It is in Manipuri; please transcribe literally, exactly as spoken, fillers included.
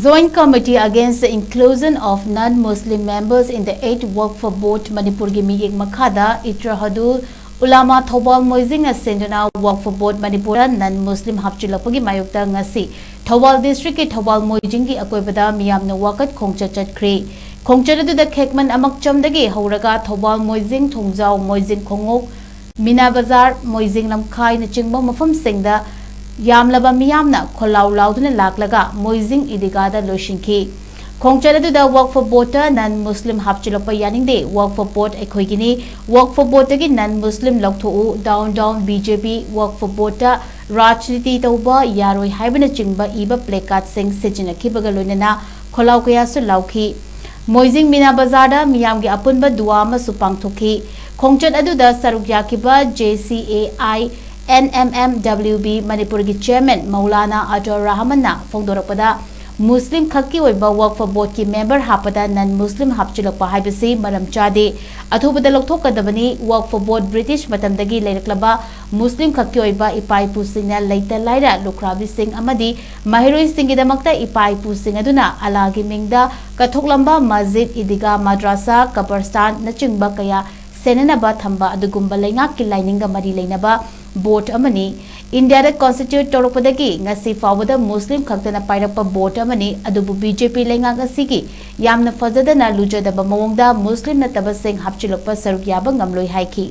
Joint Committee Against the Inclusion of Non-Muslim Members in the Eighth Waqf Board ꯃꯅꯤꯄꯨꯔꯒꯤ ꯃꯤꯌꯦꯡ ꯃꯈꯥꯗ ꯏꯇ꯭ꯔꯍꯗꯨꯜ ꯎꯂꯥꯃꯥ ꯊꯧꯕꯥꯜ ꯃꯣꯏꯖꯤꯡꯅ ꯁꯦꯟꯗꯨꯅ ꯋꯛꯐ ꯕꯣꯔꯗ ꯃꯅꯤꯄꯨꯔꯗ ꯅꯟ ꯃꯨꯁꯂꯤꯝ ꯍꯥꯞꯆꯤꯜꯂꯛꯄꯒꯤ ꯃꯥꯌꯣꯛꯇ ꯉꯁꯤ ꯊꯧꯕꯥꯜ ꯗꯤꯁꯇ꯭ꯔꯤꯛꯀꯤ ꯊꯧꯕꯥꯜ ꯃꯣꯏꯖꯤꯡꯒꯤ ꯑꯀꯣꯏꯕꯗ ꯃꯤꯌꯥꯝꯅ ꯋꯥꯀꯠ ꯈꯣꯡꯆꯠ ꯆꯠꯈ꯭ꯔꯤ꯫ ꯈꯣꯡꯆꯠ ꯑꯗꯨꯗ ꯈꯦꯛꯃꯟ ꯑꯃꯛꯆꯝꯗꯒꯤ ꯍꯧꯔꯒ ꯊꯧꯕꯥꯜ ꯃꯣꯏꯖꯤꯡ, ꯊꯣꯡꯖꯥꯎ ꯃꯣꯏꯖꯤꯡ ꯈꯣꯡꯎꯞ, ꯃꯤꯅꯥ ꯕꯖꯥꯔ, ꯃꯣꯏꯖꯤꯡ ꯂꯝꯈꯥꯏꯅꯆꯤꯡꯕ ꯃꯐꯝꯁꯤꯡꯗ ꯌꯥꯝꯂꯕ ꯃꯤꯌꯥꯝꯅ ꯈꯣꯜꯂꯥꯎ ꯂꯥꯎꯗꯨꯅ ꯂꯥꯛꯂꯒ ꯃꯣꯏꯖꯤꯡ ꯏꯗꯤꯒꯥꯗ ꯂꯣꯏꯁꯤꯟꯈꯤ꯫ ꯈꯣꯡꯆꯠ ꯑꯗꯨꯗ ꯋꯛꯐ ꯕꯣꯔꯗꯇ ꯅꯟ ꯃꯨꯁꯂꯤꯝ ꯍꯥꯞꯆꯤꯜꯂꯛꯄ ꯌꯥꯅꯤꯡꯗꯦ, ꯋꯛꯐ ꯕꯣꯔꯗ ꯑꯩꯈꯣꯏꯒꯤꯅꯤ, ꯋꯛꯐ ꯕꯣꯔꯗꯇꯒꯤ ꯅꯟ ꯃꯨꯁꯂꯤꯝ ꯂꯧꯊꯣꯛꯎ, ꯗꯥꯎꯟ ꯗꯥꯎꯟ ꯕꯤ ꯖꯦ ꯄꯤ, ꯋꯛꯐ ꯕꯣꯔꯗꯇ ꯔꯥꯖꯅꯤꯇꯤ ꯇꯧꯕ ꯌꯥꯔꯣꯏ ꯍꯥꯏꯕꯅꯆꯤꯡꯕ ꯏꯕ ꯄ꯭ꯂꯦꯀꯥꯔꯗꯁꯤꯡ ꯁꯤꯖꯤꯟꯅꯈꯤꯕꯒ ꯂꯣꯏꯅꯅ ꯈꯣꯜꯂꯥꯎ ꯀꯌꯥꯁꯨ ꯂꯥꯎꯈꯤ꯫ ꯃꯣꯏꯖꯤꯡ ꯃꯤꯅꯥ ꯕꯖꯥꯔꯗ ꯃꯤꯌꯥꯝꯒꯤ ꯑꯄꯨꯟꯕ ꯗꯨꯋꯥ ꯑꯃꯁꯨ ꯄꯥꯡꯊꯣꯛꯈꯤ꯫ ꯈꯣꯡꯆꯠ ꯑꯗꯨꯗ ꯁꯔꯨꯛ ꯌꯥꯈꯤꯕ J C A I N M M W B ꯃꯅꯤꯄꯨꯔꯒꯤ ꯆꯦꯌꯔꯃꯦꯟ ꯃꯧꯂꯥꯅꯥ ꯑꯇꯔ ꯔꯍꯃꯟꯅ ꯐꯣꯡꯗꯣꯔꯛꯄꯗ, ꯃꯨꯁꯂꯤꯝ ꯈꯛꯀꯤ ꯑꯣꯏꯕ ꯋꯛꯐ ꯕꯣꯔꯗꯀꯤ ꯃꯦꯝꯕꯔ ꯍꯥꯞꯄꯗ ꯅꯟ ꯃꯨꯁꯂꯤꯝ ꯍꯥꯞꯆꯤꯜꯂꯛꯄ ꯍꯥꯏꯕꯁꯤ ꯃꯔꯝ ꯆꯥꯗꯦ꯫ ꯑꯊꯨꯕꯗ ꯂꯧꯊꯣꯛꯀꯗꯕꯅꯤ꯫ ꯋꯛꯐ ꯕꯣꯔꯗ ꯕ꯭ꯔꯤꯇꯤꯁ ꯃꯇꯝꯗꯒꯤ ꯂꯩꯔꯛꯂꯕ ꯃꯨꯁꯂꯤꯝ ꯈꯛꯀꯤ ꯑꯣꯏꯕ ꯏꯄꯥ ꯏꯄꯨꯁꯤꯡꯅ ꯂꯩꯇ ꯂꯥꯏꯔ, ꯂꯨꯈ꯭ꯔꯥꯕꯤꯁꯤꯡ ꯑꯃꯗꯤ ꯃꯍꯩꯔꯣꯏꯁꯤꯡꯒꯤꯗꯃꯛꯇ ꯏꯄꯥ ꯏꯄꯨꯁꯤꯡ ꯑꯗꯨꯅ ꯑꯜꯂꯥꯒꯤ ꯃꯤꯡꯗ ꯀꯠꯊꯣꯛꯂꯝꯕ ꯃꯁꯖꯤꯗ, ꯏꯗꯤꯒꯥ, ꯃꯗ꯭ꯔꯁꯥ, ꯀꯕꯔꯁꯇꯥꯟꯅꯆꯤꯡꯕ ꯀꯌꯥ ꯁꯦꯟꯅꯅꯕ ꯊꯝꯕ ꯑꯗꯨꯒꯨꯝꯕ ꯂꯩꯉꯥꯛꯀꯤ ꯂꯥꯏꯅꯤꯡꯒ ꯃꯔꯤ ꯂꯩꯅꯕ ꯕꯣꯔꯗ ꯑꯃꯅꯤ꯫ ꯏꯟꯗꯤꯌꯥꯗ ꯀꯣꯟꯁꯇꯤꯇ꯭ꯌꯨꯠ ꯇꯧꯔꯛꯄꯗꯒꯤ ꯉꯁꯤ ꯐꯥꯎꯕꯗ ꯃꯨꯁꯂꯤꯝ ꯈꯛꯇꯅ ꯄꯥꯏꯔꯛꯄ ꯕꯣꯔꯗ ꯑꯃꯅꯤ꯫ ꯑꯗꯨꯕꯨ B J P ꯂꯩꯉꯥꯛ ꯑꯁꯤꯒꯤ ꯌꯥꯝꯅ ꯐꯖꯗꯅ ꯂꯨꯖꯗꯕ ꯃꯑꯣꯡꯗ ꯃꯨꯁꯂꯤꯝ ꯅꯠꯇꯕꯁꯤꯡ ꯍꯥꯞꯆꯤꯜꯂꯛꯄ ꯁꯔꯨꯛ ꯌꯥꯕ ꯉꯝꯂꯣꯏ ꯍꯥꯏꯈꯤ꯫